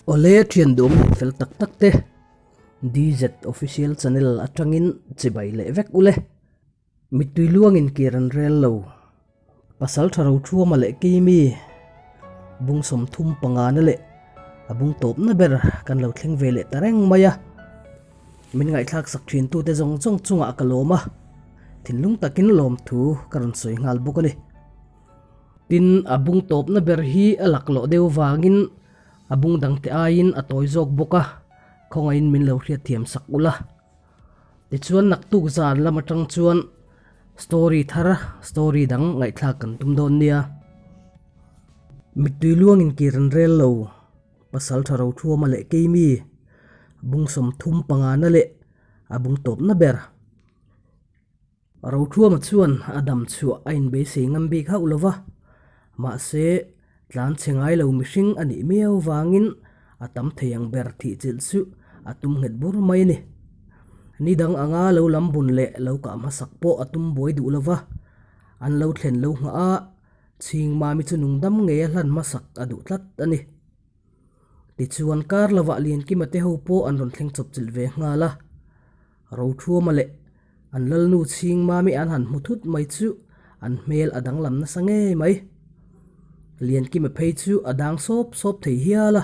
Awle thian duhawm leh fel tak tak te DZ Official Channel atangin chibai leh vek ule. Mittui luangin kir an rel lo. Pasal tha ro thuama leh keimi bung 35 na leh a bung tawpna ber kan lo thleng ve leh ta reng mai a. Min ngaihthlak sak thin tute zawng zawng chungah ka lawm a, thinlung takin lawmthu ka rawn sawi nghal bawk a ni. Tin, a bung tawpna ber hi a laklawh deuh vangin a bung dangte aiin a tawi zawk bawk a, khawngaihin min lo hriatthiam sak ula. Tichuan naktuk zan lam atang chuan story thar, story dang ngaihthlak kan tum dawn nia. Mittui luangin kir an rel lo, pasal tha ro thuama leh keimi, bung 35 na leh a bung tawpna ber. Rothuama chuan a dam chhuah a inbeisei ngam bik hauh lo va, mahse tlan chhe ngai lo mihring a nih miau vangin a tam thei ang ber thih chilh chu a tum nghet bur mai a ni. Ni dang anga lo lam bun leh lo kah hmasak pawh a tum buai duh lo va, an lo thlen lo nghah a, chhing mami chu nungdam ngei a hlan hmasak a duh tlat a ni. Tichuan kar lovah Liankima te ho pawh an rawn thleng chawp chilh ve nghal a, Rothuama leh an lalnu chhing mami an han hmu thut mai chu an hmel a danglam nasa ngei mai. Liankima phei chu a dang sawp sawp thei hial a,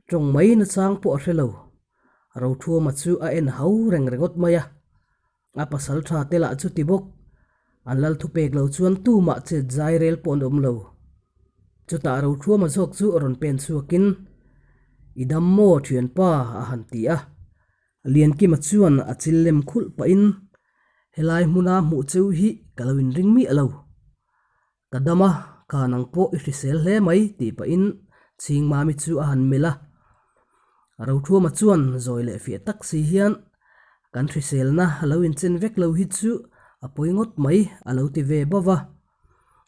tawng mai nachang pawh a hre lo. Rothuama chu a en hau reng ringawt mai a, a pasal tha te lah chu ti bawk. An lal thupek lo chuan tumah chet zai rel pawh an awm lo. Chutah Rothuama zawk chu rawn pen chhuakin, I dam maw thianpa? a han ti a. Liankima chuan a chil lem khulh pahin, Helai hmuna hmuh cheu hi ka lo inring miah lo. Ka dam a, kha nang pawh i hrisel hle mai tih pahin Chhingmami chu a han melh a. Rothuama chuan zawi leh fiah tak si hian, Kan hriselna a lo inchen vek lo hi chu a pawi ngawt mai a lo ti ve bauh a.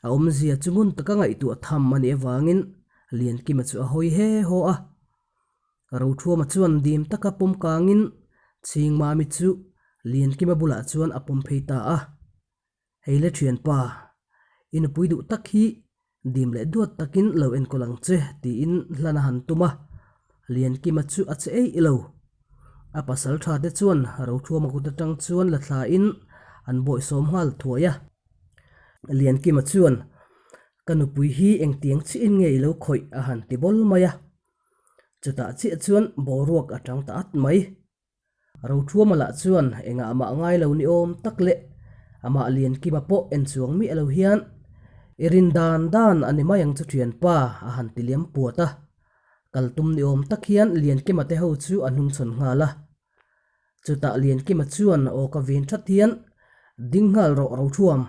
A awmzia chu ngun taka ngaihtuah tham a nih avangin Liankima chu a hawi he haw a. Rothuama chuan dim taka pawm kangin Chhingmami chu Liankima bulah chuan a pawm phei ta a. Hei le thianpa, i nupui duh tak hi dim leh duat takin lo enkawl ang che tiin hlan a han tum a, Liankima chu a che eih lo. A pasal tha te chuan Rothuama kut atang chuan la thlain an bawihsawm nghal thuai a. Liankima chuan, Ka nupui hi engtiang chiahin nge i lo khawih a han ti bawl mai a. Chutah chiah chuan boruak a tang ta at mai. Rothuama lah chuan engah mah ngai lo ni awm tak leh amah Liankima pawh en chuang miah lo hian i rin dan dan a ni mai ang chu thianpa a han ti liam puat a. Kal tum ni awm tak hian Liankima te ho chu a hnungchhawn nghal a. Chutah Liankima chuan aw ka vin that hian ding nghal rawh Rothuam.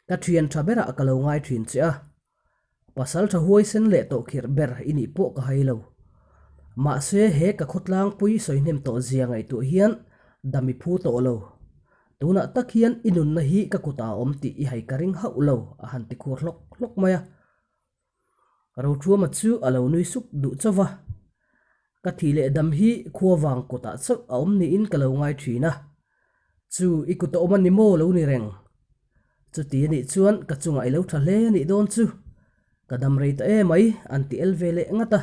Ka thian tha berah ka lo ngai thin che a, pasal tha huaisen leh tawh khirh ber i nih pawh ka hai lo. Mahse he ka khawtlangpui sawi hnem tawh zia ngaihtuah hian dam i phu tawh lo. Tunah tak hian i nunna hi ka kutah a awm tih i hai ka ring hauh lo a han ti khur hlawk hlawk mai a. Rothuama chu a lo nui suk duh chauh va, Ka thih leh dam hi khua vang kutah chauh a awm niin ka lo ngai thin a, chu i kut a awm a ni maw lo ni reng? Chuti a nih chuan ka chungah i lo tha hle a nih dawn chu, ka dam rei ta em mai an ti el ve leh ngat a.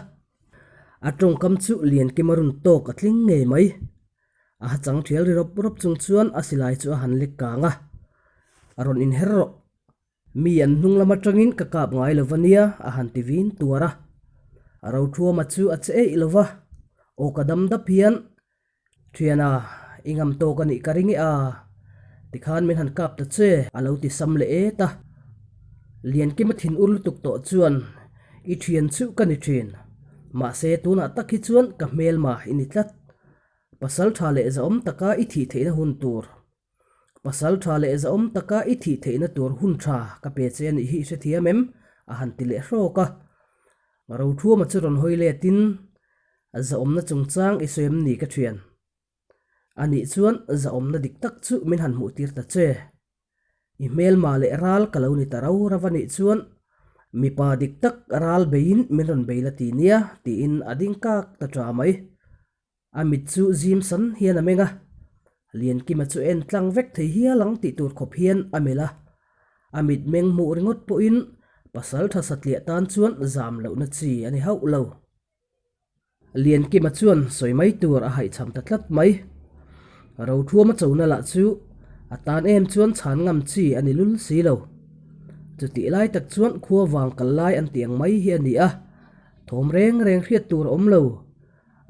A tawngkam chu Liankima run tawk a tling ngei mai. A ha chang thial ri rawp rawp chung chuan a silai chu a han lek kang a, A rawn inher rawh. Mi an hnung lam atangin ka kap ngai lo va nia, a han ti vin tuar a. A rothuama chu a che eih lo va, aw ka dam dap hian, Thiana, i ngam tawk a nih ka ring e a, tikhan min han kap ta che, a lo ti sam leh et a. Liankima thin ur lutuk tawh chuan, I thian chu ka ni thin, mahse tunah tak hi chuan ka hmelma i ni tlat. Pasal tha leh zahawm taka i thih theihna hun tur Pasal tha leh zahawm taka i thih theihna tur hun tha ka pe che a nih hi i hrethiam em? a han ti leh hrawk a. Rothuama chu rawn hawi letin, Zahawmna chungchang i sawi em ni ka thian? A nih chuan zahawmna dik tak chu min han hmuh tir ta che. I hmelma leh ral ka lo ni ta rau rau a nih chuan mipa dik tak ral beiin min rawn bei la ti nia tiin a ding kak ta tha mai. A mit chu zim san hian a meng a, Liankima chu en tlang vek thei hial ang tih tur khawp hian a melh a. A mit meng hmuh ringawt pawhin pasal tha satliah tan chuan zam lohna chi a ni hauh lo. Liankima chuan sawi mai tur a haihchham ta tlat mai. Rothuama chona lah chu a tan em chuan chhan ngam chi a ni lul si lo. Chutih lai tak chuan khua vang kal lai an tih ang mai hi a ni a, thawm reng reng hriat tur a awm lo.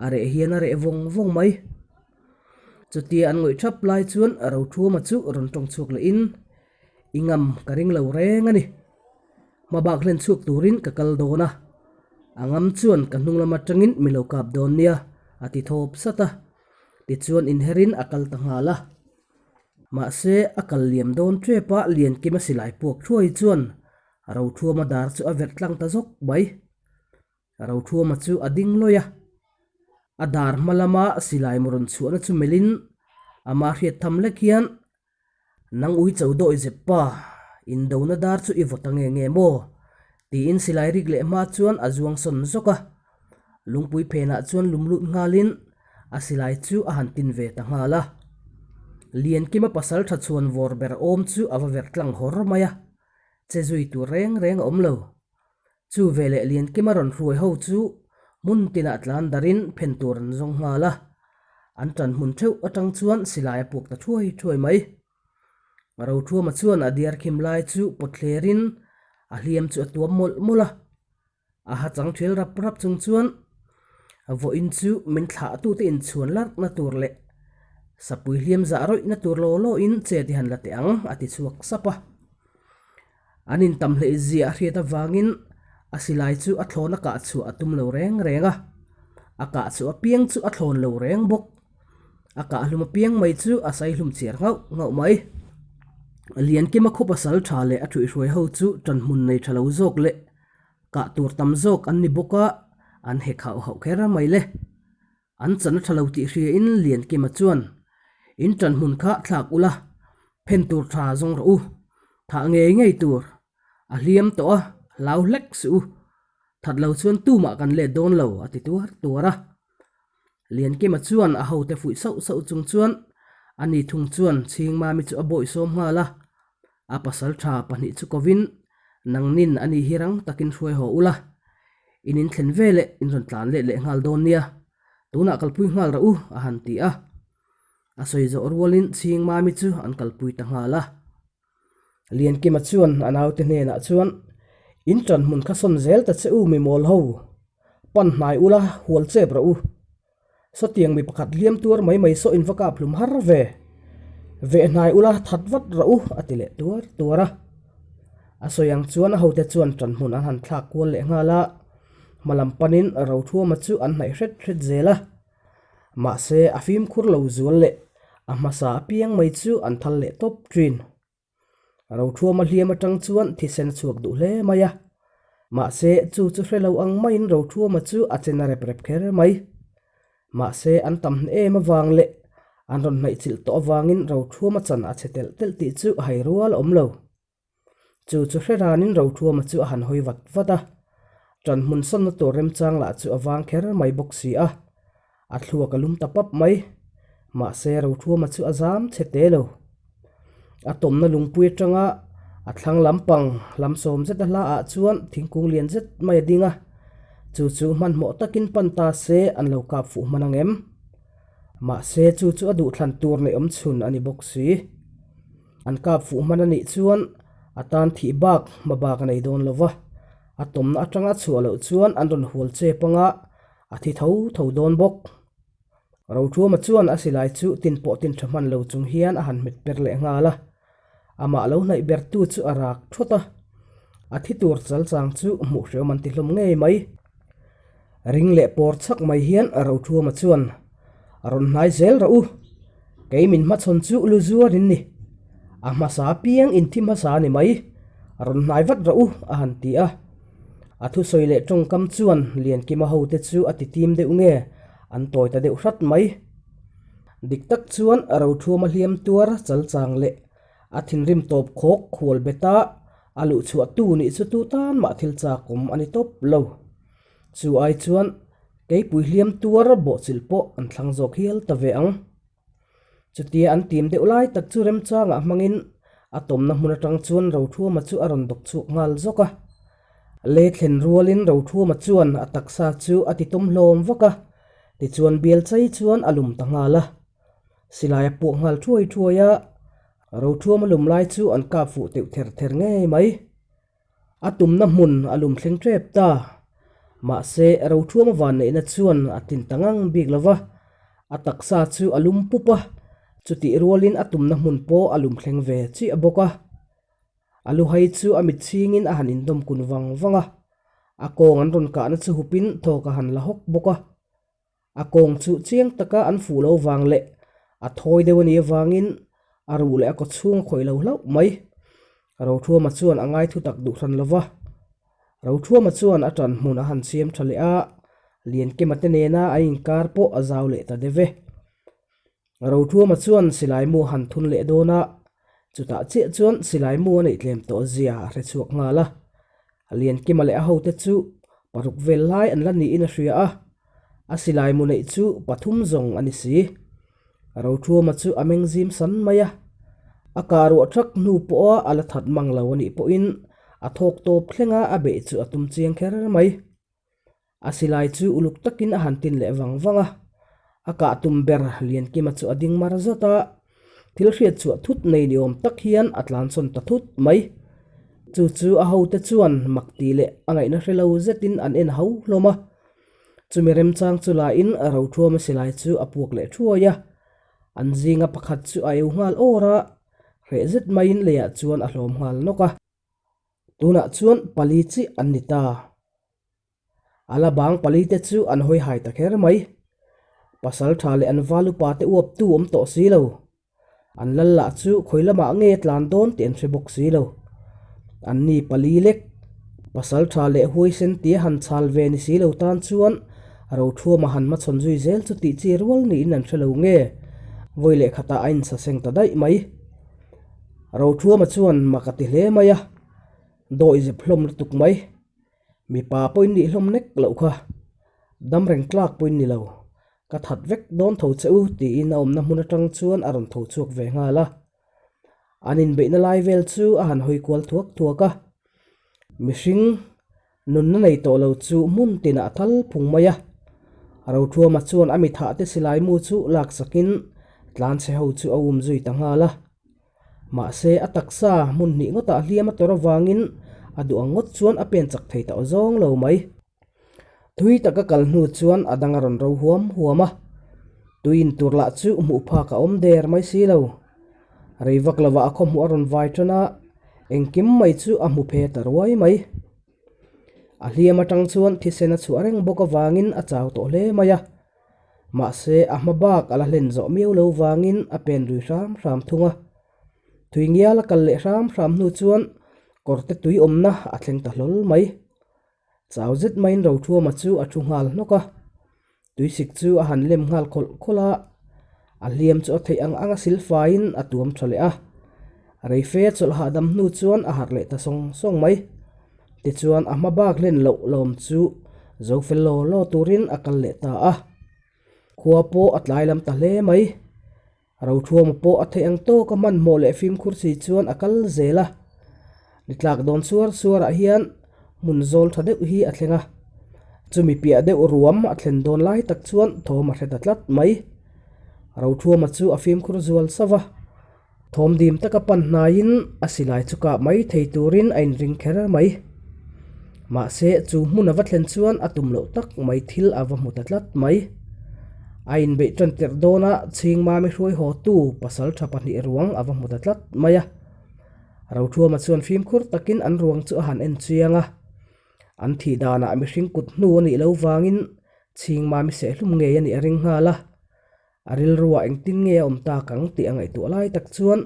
A reh hian a reh vawng vawng mai. Chutia an ngawih thap lai chuan Rothuama chu rawn tawng chhuak leh in, I ngam ka ring lo reng a ni. Hma bak hlen chhuak turin ka kal dawn a, a ngam chuan ka hnung lam atangin mi lo kap dawn nia, a ti thawp sat a. Tichuan inherin a kal ta nghal a. Mahse, a kal liam dawn tep a, Liankima silai puak thuai chuan Rothuama dar chu a verh tlang ta zawk mai. Rothuama chu a ding lawih a, a dar hma lama silai mu rawn chhuahna chu melhin amah hriat tham lek hian, Nang ui cho dawi zep pa, indona dar chu i vaw ta nge nge maw? tiin silai rik leh hma chuan a zuang sawn zawk a. Lungpui phenah chuan lum lut nghalin a silai chu a han tin ve ta nghal a. Liankima pasal tha chhuan vawr ber awm chu a va ver tlang hawr mai a, che zui tur reng reng a awm lo. Chu veleh Liankima rawn hruai ho chu hmun tinah tlan darin phen tur an zawng nghal a, an tan hmun theuh atang chuan silai a puak ta thuai thuai mai. Rothuama chuan a diar khim lai chu pawt thlerin a hliam chu a tuam mawlh mawlh a, a ha chang thial rap rap chung chuan vawiin chu min thlah tute inchhuan larhna tur leh sapui hliam zah rawihna tur law lawin chet i han la teh ang a ti chhuak sap a. An intam hleih zia a hriat avangin a silai chu a thlawn a kah chhuah a tum lo reng reng a, a kah chhuah apiang chu a thlawn lo reng bawk. A kah hlum apiang mai chu a sai hlum chiar nghauh nghauh mai. Liankima khaw pasal tha leh a thuihhruai ho chu ṭanhmun nei ṭha lo zawk leh kah tur tam zawk an ni bawk a, an hek hauh hauh kher mai le. An chan a tha lo tih hriain Liankima chuan, In ṭan hmun kha thlak ula, phen tur tha zawng rawh u, thah ngei ngei tur a hliam tawh a, hlau hlek suh u, that lo chuan tumah kan let dawn lo, a ti tuar tuar a. Liankima chuan a hote fuih sauh sauh chung chuan ani thung chuan Chhingmami chu a bawihsawm nghal a, a pasal tha pahnih chu kovin, Nangnin ani hi rang takin hruai haw ula, In inthlen ve leh in rawn tlan let leh nghal dawn nia, tunah kalpui nghal rawh u, a han ti a. A sawi zawh rualin Chhingmami chu an kalpui ta nghal a. Liankima chuan a naute hnenah chuan, In ṭan hmun kha sawn zel ta che u mi mawl ho, pan hnai ula hual chep rawh u. Sawtiang mi pakhat hliam tuar mai mai saw in va kap hlum har ve. Veh hnai ula that vat rawh u a ti leh tuar tuar a. A sawi ang chuan a hote chuan ṭan hmun an han thlak kual leh nghal a, hma lam panin Rothuama chu an hnaih hret hret zel a. Mahse a fimkhur lo zual leh a hmasa apiang mai chu an thal leh tawp ṭhin. Rothuama hliam atang chuan thisen a chhuak duh hle mai a, mahse chu chu hre lo ang maiin Rothuama chu a chen a rep rep kher mai. Mahse an tam hne em avang leh an rawn hnaihchilh tawh avangin Rothuama chan a chhe telh telh tih chu hai rual a awm lo. Chu chu hre ranin Rothuama chu a han hawi vat vat a, ṭan hmun sawnna tur remchang lah chu a vang kher mai bawk si a, A thluak a lum ta pap mai. Mahse Rothuama chu a zam chhe te lo. A tawmna lungpui atanga a thlang lampang lam sawm zet a hla ah chuan thingkung lian zet mai a ding a. Chu chu hmanhmawh takin pan ta se an lo kap fuh hman ang em? Mahse chu chu a duhthlan tur neih awm chhun a ni bawk si. An kap fuh hman a nih chuan a tan thih bak hma bak a nei dawn lo va. A tawmna atanga chhuah loh chuan an rawn hual chep anga A thi tho tho dawn bawk. Rothuama chuan a silai chu tin pawh tin tha hman lo chung hian a han hmet per leh nghal a. Amah lo hnaih bertu chu a rak thawt a. A thi tur chal chang chu hmuh hreawm an ti hlawm ngei mai. Ring leh pawr chhak mai hian Rothuama chuan, A rawn hnai zel rawh u. Kei min hmachhawn chu lu zuar in ni. A hmasa apiang in thi hmasa a ni mai. Rawn hnai vat rawh u, a han ti a. A thusawi leh tawngkam chuan Liankima hote chu a ti tim deuh nge an tawi ta deuh hrat mai. Dik tak chuan Rothuama hliam tuar chal chang leh a thinrim tawp khawk khual beta a luhchhuah tu nih chu tu tan mah thil chak awm a ni tawp lo. Chu ai chuan keipui hliam tuar bawhchilh pawh an thlang zawk hial ta ve ang. Chutia an tim deuh lai tak chu remchangah hmangin a tawmna hmun atang chuan Rothuama chu a rawn dawk chhuak nghal zawk a. Le thlen rualin Rothuama chuan a taksa chu a ti tawm hlawm vak a. Tichuan bial chai chuan a lum ta nghal a. Silai a puak nghal thuai thuai a, Rothuama lum lai chu an kap fuh teuh ther ther ngei mai. A tumna hmun a lum thleng tep ta. Mahse, Rothuama vanneihna chuan a tlin ta ngang bik lo va, a taksa chu a lum pup a, chutih rualin a tumna hmun pawh a lum thleng ve chiah bawk a. A luhai chu a mit chhingin a han indawm kun vang vang a, a kawng an rawn kahna chu hupin thawk a han la hawk bawk a. A kawng chu chiang taka an fuh lo vang leh a thawi deuh a nih avangin a ruh leh a kaw chhung a khawih lo hlauh mai. Rothuama chuan a ngai thu tak duh hran lo va. Rothuama chuan a tan hmun a han siam tha leh a, Liankema te nena a inkar pawh a zau leh ta deuh e. Rothuama chuan silai mu a han thun leh dawn a, chutah chiah chuan silai mu a neih tlem tawh zia a hre chhuak nghal a. Liankima leh a hote chu paruk vel lai an la niin a hria a, a silai mu neih chu pathum zawng a ni si. Rothuama chu a meng zim san mai a, a kah ruah thak hnu pawha a la that mang lo a nih pawhin a thawk tawp thlenga a beih chu a tum chiang kher mai. A silai chu uluk takin a han tin leh vang vang a, a kah tum ber Liankima chu a ding mar zat a, thil hriat chhuah thut nei ni awm tak hian a tlansawn ta thut mai. Chu chu a hote chuan mak tih leh a ngaihna hre lo zetin an en ho hlawm a, chumi remchang chu lain Rothuama silai chu a puak leh thuai a, an zinga pakhat chu a eu nghal awr a, hreh zet maiin leiah chuan a hlawm nghal nawk a. Tunah chuan pali chiah an ni ta. A la bang pali te chu an hawi hai ta kher mai. Pasal tha leh an val upa te uap tu awm tawh si lo. An lal lah chu khawi lamah nge tlan dawn tih an hre bawk si lo. An ni pali lek. Pasal tha leh huaisen tia han chhal ve ni si lo tan chuan Rothuama han hmachhawn zui zel chu tih chi rual niin an hre lo nge. Vawi leh khatah a insaseng ta daih mai. Rothuama chuan mak a ti hle mai a, dawi zep hlawm lutuk mai. Mipa pawhin nih hlawm nek loh kha, dam reng tlak pawhin ni lo, ka that vek dawn tho che u tiin a awmna hmun atang chuan a rawn tho chhuak ve nghal a. An inbeihna lai vel chu a han hawi kual thuak thuak a, mihring Nunna nei tawh lo chu hmun tinah a thal phung mai a. Rothuama chuan a mithah te silai mu chu lak sakin tlanchhe ho chu a um zui ta nghal a. Mahse a taksa hmun hnih ngawtah hliam a tawrh avangin a duh ang ngawt chuan a pen chak thei tawh zawng lo mai. Thui taka kal hnu chuan a dang a rawn ro huam huam a. Tui in tur lah chu hmuh phak a awm der mai si lo. Rei vak lovah a khawhmuh a rawn vai tan a, engkim mai chu a hmu phe ta ruai mai. A hliam atang chuan thisen a chhuah reng bawk avangin a chau tawh hle mai a, mahse a hma bak a la hlen zawh miau lo vangin a pen lui hram hram thung a. Tui ngial a kal leh hram hram hnu chuan kawrte tui awmna a thleng ta hlawl mai. Chau zet maiin Rothuama chu a thu nghal hnawk a, tuisik chu a han lem nghal khawlh khawlh a, a hliam chu a theih ang ang a silfaiin a tuam tha leh a. Reife a chawlh hahdam hnu chuan a harh leh ta sawng sawng mai. Tichuan a hma bak hlen loh lawm chu zo fel law law turin a kal leh ta a. Khua pawh a tlai lam ta hle mai. Rothuama pawh a theih ang tawk a hmanhmawh leh fimkhur si chuan a kal zel a. Ni tlak dawn suar suarah hian hmun zawl tha deuh hi a thleng a. Chumi piah deuh ruam a thlen dawn lai tak chuan thawm a hre ta tlat mai. Rothuama chu a fimkhur zual sauh a. Thawm dim taka pan hnaiin a silai chu kah mai thei turin a inring kher mai. Mahse, chu hmun a va thlen chuan a tum loh tak mai thil a va hmu ta tlat mai. A inbeih tan tirh dawna Chhingmami hruai hawtu pasal tha pahnih ruang a va hmu ta tlat mai a. Rothuama chuan fimkhur takin an ruang chu a han en chiang a. An thih danah mihring kut hnu a nih lo vangin Chhingmami sehlum ngei a nih a ring nghal a. A rilruah engtin nge a awm tak ang tih a ngaihtuah lai tak chuan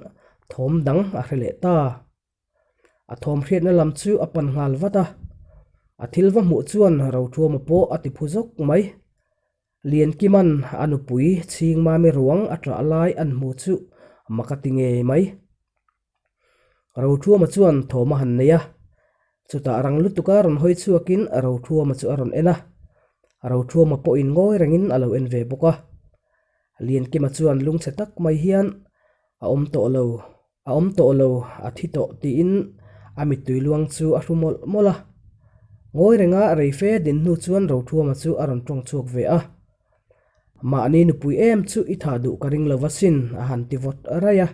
thawm dang a hre leh ta. A thawm hriatna lam chu a pan nghal vat a, a thil va hmuh chuan Rothuama pawh a ti phu zawk mai. Liankima'n a nupui Chhingmami ruang a ṭah lai an hmu chu mak a ti ngei mai. Rothuama chuan thawm a han nei a, chutah rang lutuka rawn hawi chhuakin Rothuama chu a rawn en a, Rothuama pawhin ngawi rengin a lo en ve bawk a. Liankima chuan lungchhe tak mai hian a awm tawh lo, a awm tawh lo, a thi tawh tiin a mittui luang chu a hru mawlh mawlh a. Ngawi renga reife din hnu chuan Rothuama chu a rawn tawng chhuak ve a. Mahni nupui em chu i thah duh ka ring lo va sin, a han ti vawt raih a.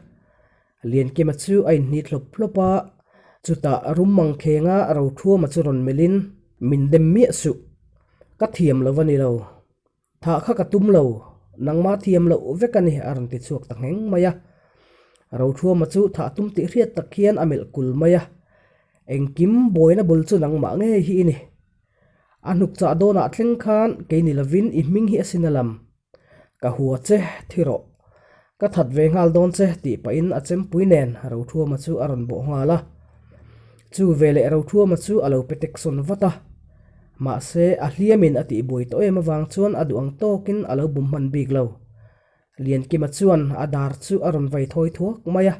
Liankima chu a inhnit hlawp hlawp a, chutah rum mangkhenga Rothuama chu rawn melhin, Min dem miah suh. Ka thiam lo va ni lo. Thah kha ka tum lo, nangmah thiam loh vek a ni, a rawn ti chhuak ta ngheng mai a. Rothuama chu thah tum tih hriat tak hian a melh kul mai a. Engkim buaina bul chu nangmah ngei hi i ni. A hnuk chah dawnah thleng khan kei ni lovin i hming hi a sin a lam. Ka hua che, thi rawh. Ka that ve nghal dawn che tih pahin a chempui nen Rothuama chu a rawn bawh nghal a. Chu veleh Rothuama chu a lo pe tek sawn vat a. Mahse, a hliamin a tihbuai tawh em avang chuan a duh ang tawkin a lo bum hman bik lo. Liankima chuan a dar chu a rawn vai thawi thuak mai a.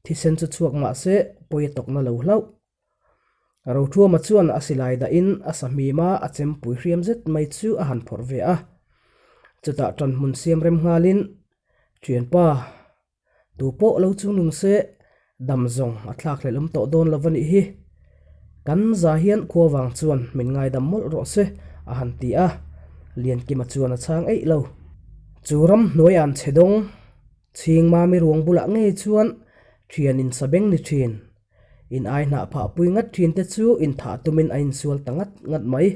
Thisen chu chhuak mahse, pawi a tawkna lo hlauh. Rothuama chuan a silai dahin a sahmim a, a chempui hriam zet mai chu a han phawrh ve a. Chutah ṭanhmun siam rem nghalin, Ṭhianpa, tu pawh lo chung nung se, dam zawng a thlak hlelh awm tawh dawn lo va nih hi. Kan za hian khua vang chuan min ngaidam mawlh rawh se, a han ti a. Liankima chuan a chhang eih lo. Chu ramhnuai an chhe dawng, Chhingmami ruang bulah ngei chuan ṭhian in sa beng ni ṭhin. In ai hnah phah pui ngat thin te chu in thah tumin a insual ta ngat ngat mai.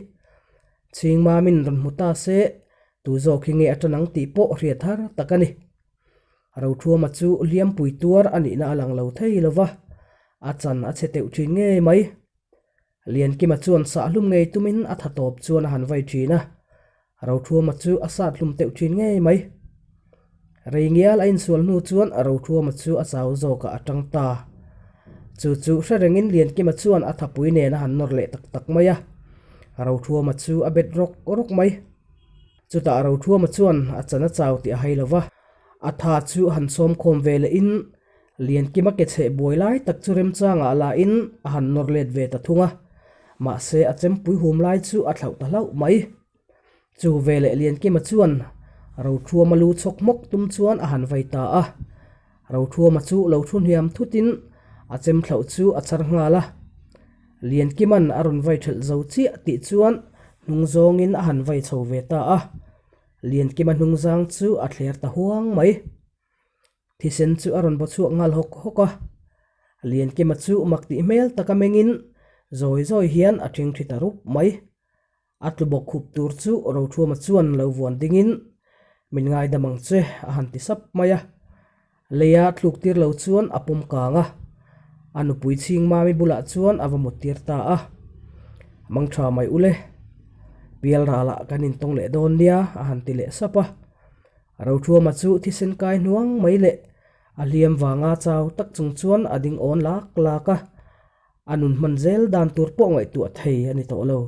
Chhingmamin rawn hmu ta se, tu zawk hi nge a tan ang tih pawh hriat har tak a ni. Rothuama chu hliampui tuar a nihna a lang lo thei lo va, a chan a chhe teuh thin ngei mai. Liankima chuan sahhlum ngei tumin a tha tawp chuan a han vai thin a, Rothuama chu a sat hlum teuh thin ngei mai. Rei ngial a insual hnu chuan Rothuama chu a chau zawkah a tang ta. Chu chu hre rengin Liankima chuan a thapui nen a han nawr leh tak tak mai a. Rothuama chu a bet rawk rawk mai. Chutah Rothuama chuan a chan a chau tih a hai lo va, a tha chu han sawm khawm ve lehin Liankima ke chheh buai lai tak chu remchangah lahin a han nawr let ve ta thung a, mahse a chempui hum lai chu a thlauh ta hlauh mai. Chu veleh Liankima chuan Rothuama lu chhawk hmawk tum chuan a han vai ta a, Rothuama chu lo thu hniam thutin a chem thlauh chu a char nghal a. Liankima'n a rawn vai thelh zo chiah tih chuan hnung zawngin a han vai chho ve ta a, Liankima hnungzang chu a thler ta huang mai. Thisen chu a rawn baw chhuak nghal hawk hawk a, Liankima chu mak tih hmel taka mengin zawi zawi hian a ṭhing ṭhi ta rup mai. A tlu bawk khup tur chu Rothuama chuan lo vuan dingin, Min ngaidam ang che, a han ti sap mai a. Leia tluk tir lo chuan a pawm kang a, a nupui chhing mami bulah chuan a va mut tir ta a. Mang tha mai ule, pial ralah kan intawng leh dawn nia, a han ti leh sap a. Rothuama chu thisen kai hnuang mai leh a hliam vanga chau tak chung chuan a ding awn lak lak a, a nun hman zel dan tur pawh ngaihtuah thei a ni tawh lo.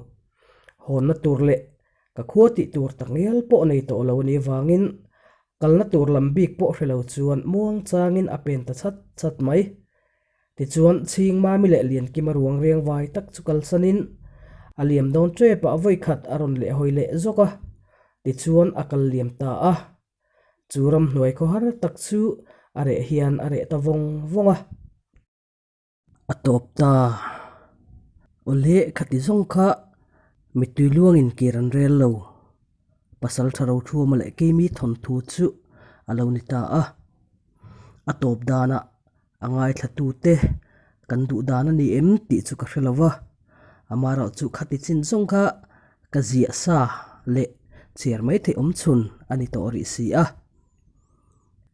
Hawnna tur leh ka khua tih tur tak ngial pawh nei tawh lo a nih avangin kalna tur lam bik pawh hre lo chuan muang changin a pen ta chat chat mai. Tichuan, Chhingmami leh Liankima ruang riang vai tak chu kalsanin a liam dawn tepah vawikhat a rawn leh hawi leh zawk a, tichuan a kal liam ta a. Chu ramhnuai khawhar tak chu a reh hian a reh ta vawng vawng a. A tawp ta. Awle khati zawng kha mittui luangin kir an rel lo. Pasal tha Rothuama leh Keimi thawnthu chu a lo ni ta a. A tawp danah a ngaithlatute kan duh dan a ni em tih chu ka hre lo va, amaherawh chu khati chin zawng kha ka ziah sa leh chhiar mai theih awm chhun a ni tawh rih si a.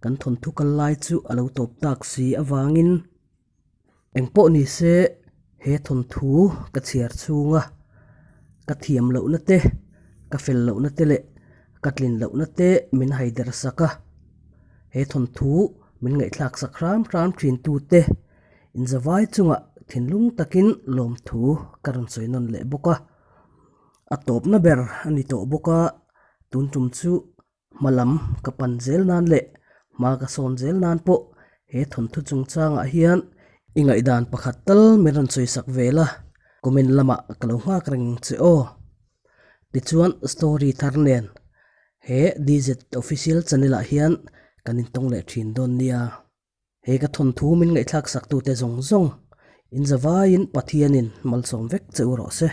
Kan thawnthu kal lai chu a lo tawp tak si avangin engpawh ni se he thawnthu ka chhiar chhunga ka thiam lohna te, ka fel lohna te leh ka tlin lohna te min haider sak a, he thawnthu min ngaihthlak sak hram hram thin tute inzavai chungah thinlung takin lawmthu ka rawn sawi nawn leh bawk a, a tawpna ber a ni tawh bawk a, tun tum chu Hma lam ka pan zel nan leh hma ka sawn zel nan pawh he thawnthu chungchangah hian i ngaihdan pakhat tal min rawn sawi sak ve la, comment lamah ka lo nghak reng che aw. Tichuan story thar nen he DZ Official channel ah hian kan intawng leh thin dawn nia. He ka thawnthu min ngaihthlak sak tute zawng zawng in zavaiin Pathianin malsawm vek che u rawh se.